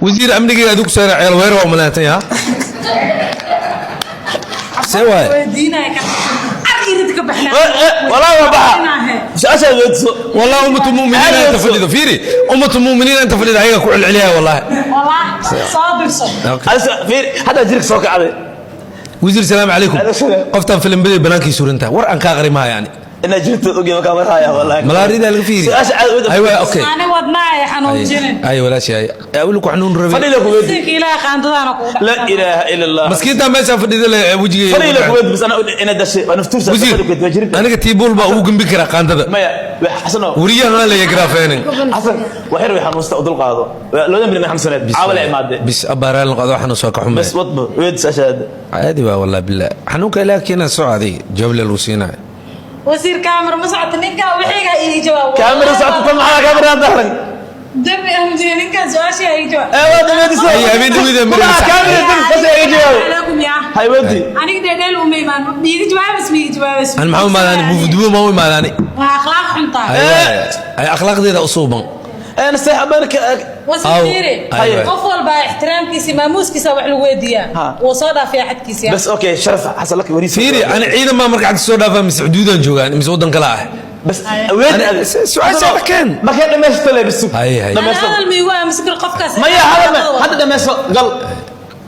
Wasiir amniga adigu saara ceel weer waa malaantay ha see waay. Weydiinaya ka ar irid ka baxnaa. Walaa waa baxa su-aashaad weydiiso. والله أمة المؤمنين أنت فليدة فيري أمة المؤمنين أنت فليدة هيا كل عليها والله. Wallah soo dirso. Fiir hadda jirka soo kacday. وزير السلام عليكم. عليكم السلام. قفتان فيلم بدي بنانكي سورنتا ور أن كاغري ما يعني. Inaa jirto ogeyn markaa marhaya wallahi. ملاريدا laga fiiri. Su-aasha caadi weydiiso. أيوة أوكي. Ani wadnaa ay xanuunjinin. أيوة ولا شيء أقول لك حنون ربي. Fadhiga ku weydi. Sinka ilaaha qaandadaana kugu. La ilaaha ila Allah. مسكينتا meesha fadhida le wejiga. Fadhiga ku weydi bas ana ina dashay waa naftuursa. wasiir Fadhiga ku weydi waa jirka. Aniga tiibul baa ugu gembi kara qaandada. Maya xasano. Wariyahan la yagraafeenin. Xasan wax yar way xanuusta u dul qaado loodan beri ma xanuunsaneed caawa la imaade. Bis abaaraal qado xanuun soo ka xumay. Bas wadba weyd su-aashaada. عادي waa والله بالله xanuunka ilaaha keena soo aday jawaab la lagu siinayo. Wasiir kaamir ma socota ninkaa wixiiga ii jawaab. Kaamira socota tan maxaa kaamira dahran? Dambi ahmjiye ninkaa su-aashii ii jawaab. Ee waa dhameedisa. Ay, habeen dhawida Kulaha kaamira dam bas iga jawaab. Calaykum yaa. Hay weydii. Aniga dheedheel uma imaan miiga jawaabas miiga jawaabas. أنا maxaa u imaadaani mufdubo ma u imaadaani. Waa akhlaaq xuntaa. ay akhlaaqdeeda u suuban. Ee naseexa barka. Wasiir fiiri. Aywa. Qof walba ixtiraamkiisa maamuuskiisa wax lagu weydiiyaa. Ha. Wuu soo dhaafiyaa xadkiisa. Bas okay sharaf xasan lak wariis. fiiri ana ciidan baa marka cagta soo dhaafaa mise xuduudaan joogaan mise waddan kale ah. Bas weyd. Su-aasha keen. Markay dhamaysto le bas. Hay, hay. Ana Dhamaysto. hadal miigu aamusi karo qofkaas. Maya hadal ma hadda dhamaysto gal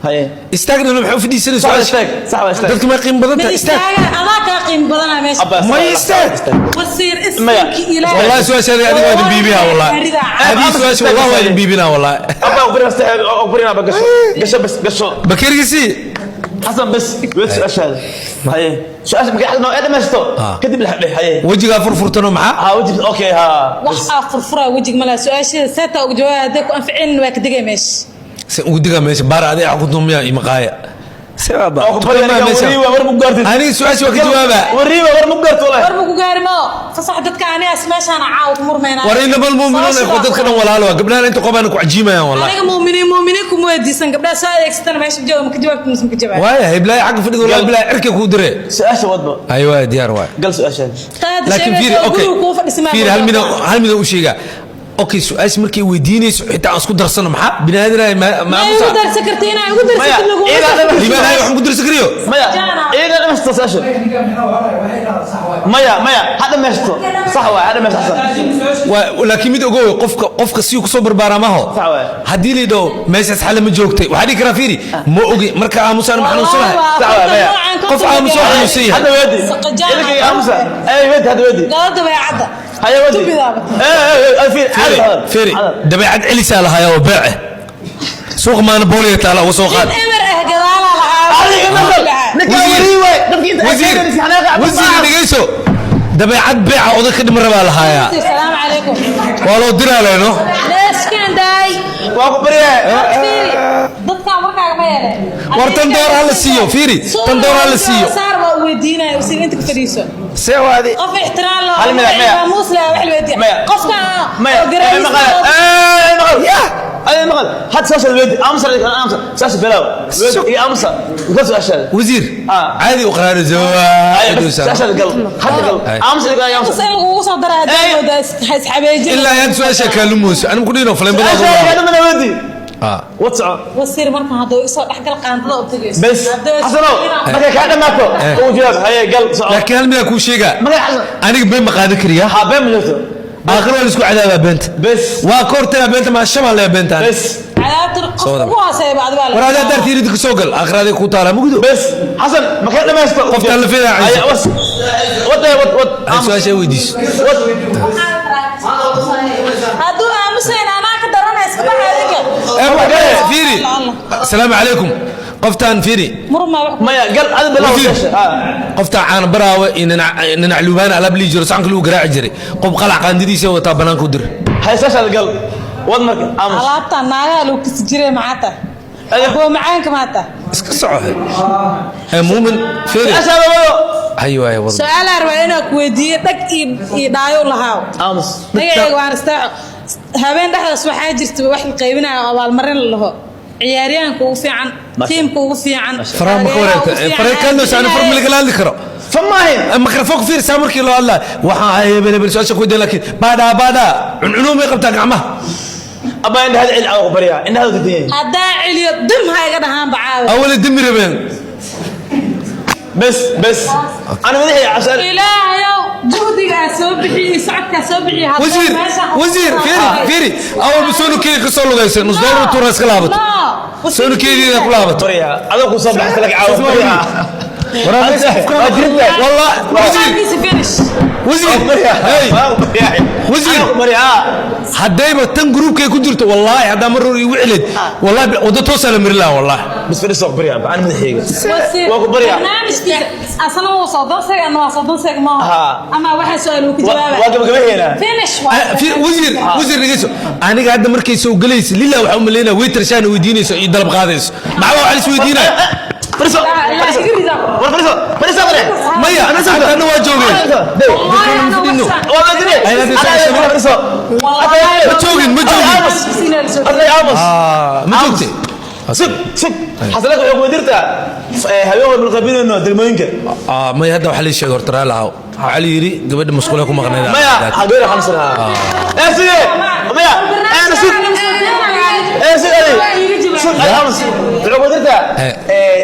haye. Istaagna maxaa u fadhiisanaysa sax waa su-aasha? Istaag sax waa istaag. Dadka ma qiimo badan Mid tahay istaag. Istaaga adaa kaa qiimo badanaa meesha. Abba, Ma istaag. Wasiir Maya. isinki ilaahay. والله su-aasha adiga waa idin biibinaa والله. هذه su-aasha والله waa idin biibinaa والله. Abba uqrina uqrina ba gasho gasho bas gasho. Bakeergiisii. Xasan bas weyd su-aashaada haye su-aasha markay xasan ee dhamaysto. Ah. Kadib la xidhay haye. Wejigaa furfurtano maxaa? Ha wajib okay ha. Wax aa furfuraa wejiga malaa su-aasheeda seetaa uga jawaaba hadday ku anficin waa ka degay meesha. Se ugu digaa meesha baar adiga ku dumiya iyo maqaaya se waa oo ku bari aniga warii waa war mu gaartid. Aniga su-aasha waa ka jawaabaa. Warii waa war mu gaarto wallahi. War ma ku gaari mao fasax dadka anigaas meeshaana caawa ku murmaynaa. War inama almu'minuuna ikhwa dadka dhan walaalo waa gabdhahan inta qobaan ku cajiimayaan wallahi. Aniga muuminiin muuminiin kuma weydiisan gabdhaha soo adeegsatana meesha jooga ma ka jawaabta mise ma ka jawaab. Waaya heblaay xagga fadhida wallahi bilaa cirka kuu dire. Su-aasha wadba. Ay waaya diyaar waaya. Gal su-aashaada. Taada laakiin sheegaysa fiiri oo okay guriga kuu fadhisi maa. fiiri hal mid u sheegaa okay su-aasha markay weydiinayso xitaa aan isku darsano maxaa bini aadanahay ma Ma igu darsan karti inaa igu Maya, darsatid laguma iidaa darsan. liibaan wax ku darsan kariyo. Maya iiga dhamaysto su-aasha maya maya ha dhamaysto sax waay ha dhamaysto xasan. Waa laakiin mid ogow qofka si ku soo barbaara maho. Sax waay. Haddii la yidhaho meeshaas xale ma joogtay waxaa dhihi karaa fiiri ma ogi marka aamusaan ma xanuunsanahay. Sax waay, maya. Qof aamusoo xanuunsan yahay. Hadda weedi. Saqajaan. Idinka aamusa ay weedi hadda weedi. Gala dabeecadda. Haya weedi. Tubidaaba. Ee ee fiiri fiiri hadal fiiri dabeecad celisaa lahaaya oo beece suuq maana booliga taala uga soo qaad. Nin emer ah gadaalaa lahaa. Adiga maqal ninka Wasiir. warii waay dadki inta wasiir wasiir dhegeyso dabeecad beeca oday ka dhima rabaa lahaaya. Salaamu calaykum. Waa loo diraa leeno. Leeskaan daay. Waa ku baryaa. Fiiri dadkaan warkaaga ma yeele. War tan door ha la siiyo, fiiri, tan door ha la siiyo. Saar waa u weydiinaya wasiir inta ka fadhiiso. See waadi. Qof ixtiraam leh Hal mid ah, maya. maamuus leh wax la weydiiya. Maya. Qofka maya oo garaayis maqal ee maqal ay maqal had su-aasha weedi aamusa aamusa su-aasha bilow weedi iyo aamusa gal su-aashaada. Wasiir. Ah. Caadi u qaraari Ay, bas su-aashaada gal hadda gal Ay. aamusa iyo aamusa. In lagugu soo daraa Ay. haddaa moodaa isxabeejin. Ilaa yaad su-aasha kaalumooso anigu kudhino faleembada. Su-aashaada kadambana weedi. Ah. Wad soco. Wasiir markan hadduu isoo dhexgal qaandada u tegayso. Bas xasanow markay kaa dhamaato Eh. ugu jawaab haye gal soco. Laakiin hal midaa kuu sheegaa. Markay xasan aniga been ma qaadan kariyaa. Ha been ma jirto. Aakhir waa la isku cadaabaa beenta. Bas. Waa ka hortagaa beenta maa shamaan leeya beentaan. Bas. Cadaabta qof Soo wada. ugu hooseeya bacdi baa la War adaa daartii ridka soo gal aakhir aday kuu taalaa mugdo. Bas xasan markay dhamaysto. Qoftaan la filayaa haye ciise. was wad wad wad. Ay su-aasha weydiiso. Wad. Hadduu aamusayn anaa ka daranaya iska baxa adinka. Eh, fiiri asalaamu calaykum qoftaan fiiri. Murmaa wax. Maya gal ada bilow. Wasiir. Su-aasha ha. Qoftaan caana baraawe iyo ninac luubaan alaab lii jiro saxanka lagu garaaci jiray qof qalac qaandidiisa wataa banaanka u dir. Haye su-aashaada gal wad marka aamus. Alaabta naagaha lagu kasi jiray maxaa tahay? Aboo macaanka maa tahay? Iska soco he muumin fiiri. Su-aashaada wado. Hay waay wado. Su-aalaa rabaa inaa ku weydiiyo dhag iyo iyo dhaayo lahaaw. Aamus. Magacayga waan istaaco habeen dhexdaas waxaa jirta wax la qaybinayo oo abaalmarin la laho ciyaaryahanka ugu fiican tiimka ugu fiican. Faraha ma ka wareegta faray kalno saani far ma lagala hadli karo. Famaahin. Mikrofoonka fiir saa markii loo hadlaa waxaan ahay hebel hebel su-aasha ku weydiin laakiin baadhaa baadhaa cuncunuun may qabtaa gacmaha. Abaa indhaha cil aan ku baryaa. Indhaha diidan yahay. Haddaa celiyo dim ha iga dhahaanba caawa. Awali dimi rabeen. Bes bes. Ana madaxii casal. Ilaahayow, juhdigaa soo bixiyey, socodkaa soo bixiyey hadduu Wasiir, meesha wasiir, fiiri fiiri, awalba soo keedi ka soo lugaysa nus doolar tuura iska laabato. No. Soo keediina ku laabato. Baryaa. Adoo ku soo baxay lak caawa baryaa. Waa jirtaa. Wallah wasiir. Barnaamijkiisa finish. Wasiir, hey, wasiir. Baryaa. Haddayba tan gruubkay ku jirto, wallaahi haddaa mar hore igu celid, wallaahi waddo toosaa la mari lahaa, wallaahi. Bas fadhiso, baryaa. Ana madaxayga. Wasiir, Waa ku baryaa. barnaamijkiisa asana wuu soddon seeg ama waa 30 seeg maaha. Ama waxaa su-aal uu ku jawaaba. Waa gabagabaheena. Finish waa. Wasiir, wasiir, dhegeyso. Aniga hadda markay soo gelayso lillah waxaa u malaynaya waiter shaana weydiinayso iyo dalab qaadayso. Maxaa waxaa la isweydiinaya? Fadhiso. La iga ridaa. War fadhiso. Fadhiso bare. Maya, haddana waa joogeen. Wallahi ana fadhino. wasa- Waa madine. Ay, hadda Fadhiso. Wallahi Ma joogin, ma joogin. Arday aamus. Ah, ma joogtay? Sug sug. Xasalaka waxay ku dirtaa habeen walba qaybinayno degmooyinka. Ah, maya, hadda waxaa lii sheegay horta raali ahaw. Waxaa la yidhi gabadha masquule ku maqnayd. Maya, hageera xamsan ha. Ee sige. Maya, ee sug. Ee sug adi. Sug aamus. Wuxuu ku dirtaa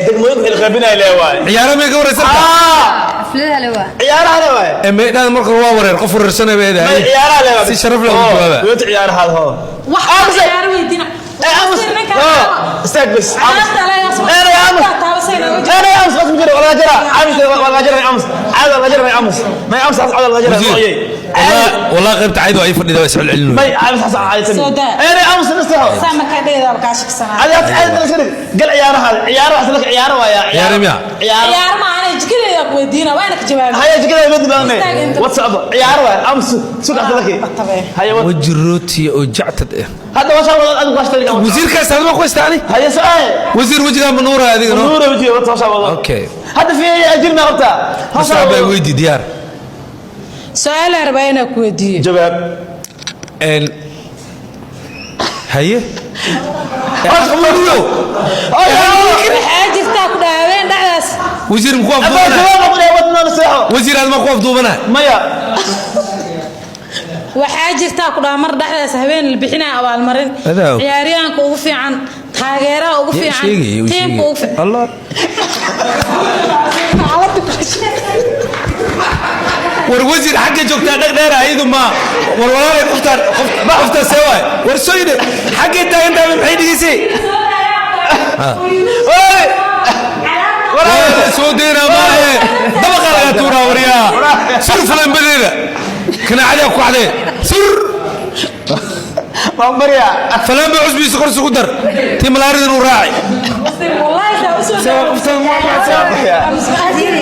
degmooyinka xil qaybinay leeyahay. Ciyaaro may ka waraysantaa? Ah, Xafladaha le waa. Ciyaaraha leeyahay. Ee meydhaada marka hore waa wareer, qof wareersanay bay May eedahay. ciyaaraha leeyahay. Si sharaf leh ugu jawaaba. Weynta ciyaaraha ho. Wax Aamus. ciyaaro weydiina. Ee aamus. Wasiir, ninkaan Oh, istaag bas. Aamus. Alaabta leeyahay, Ee aamus. taabasayna uga Ee aamus qasmi jiro wala jira. Aamus wala jira aamus. Caada wala jira aamus. May aamus caada wala jira. Wasiir, wallah qaybta caydu ay fadhida waa iscelcelin. May aamus xasan caada. Soo daa. Ee aamus nastaxo. Saa markaa dheedaa kaa shaksanaa. Adiga caada iska dhig. Gal ciyaaraha. Ciyaaraha xasan ciyaaro waaya. Ciyaaro miya? Ciyaaro. Ciyaaro ma aanay jikadeeda ku weydiina, waana ka jawaabi. Haya jikada mid baan. Istaag inta. WhatsApp ciyaaro waaya. Aamus sug xasan laki. Haya what. Weji rooti oo jactad ah. Hadda washa wada adigu washta. Wasiirkaas hadma ku haystaa ani? Haya su'aal. Wasiir, wejigaa ma nuuraya adiga no? Nuura wajiga wata washa wada. Okay. Hadda fi ajir ma qabta. Bas baa weydii diyaar. Su-aal aan rabaa inaan ku weydiiyo. Jawaab. Een haye. Aqbaliyo. Waxaa jirtaa ku dhaha habeen dhexdaas. Wasiir muku Abaa afduubana. jawaab ma qulay wadna naseexo. Wasiir aad ma ku afduubana. Maya. Waxaa jirtaa ku dhaha mar dhexdaas habeen la bixinaya abaalmarin. Adaa og. Ciyaaryahanka ugu fiican, taageeraha ugu fiican, Sheegay, tiimka ugu fiican. Allah. War wasiir, xagga joogtaa dhag dheer ayadu ma war walaalay qoftaan qoftaan see waay war soo yidhi xaggay taagan tahay maxay dhigaysay? Waa soo deynaa maahe, dabaqa laga tuuraa waryaa sur falambadeeda kanaacada ku xadee sur. Waan baryaa. Falamba cusbiisa kor isugu dar tii malaaridan uu raaci. Wallahi saa u soo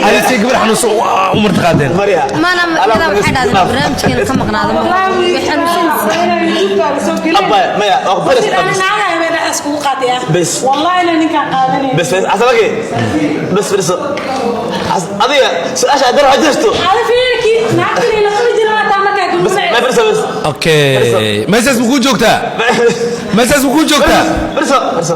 Alisay gabar xanuunsan waa u martiqaadeen. Baryaa. Maana iyadaa waxay dhahdeen barnaamijkeena ka maqnaada ma way xanuunsanaysaa. Abba maya waa baryaa. Bes. Wallahi inaan ninkaan qaadanay. Bes bes asalaki. Bes bes. Adiga su'aasha adar waxaad jirto. Ada fiirki naagtani la qabi jira maanta markaa Bes gumay. ma bes bes. Okay, meeshaas makuu joogtaa? Meeshaas makuu joogtaa? Bes bes.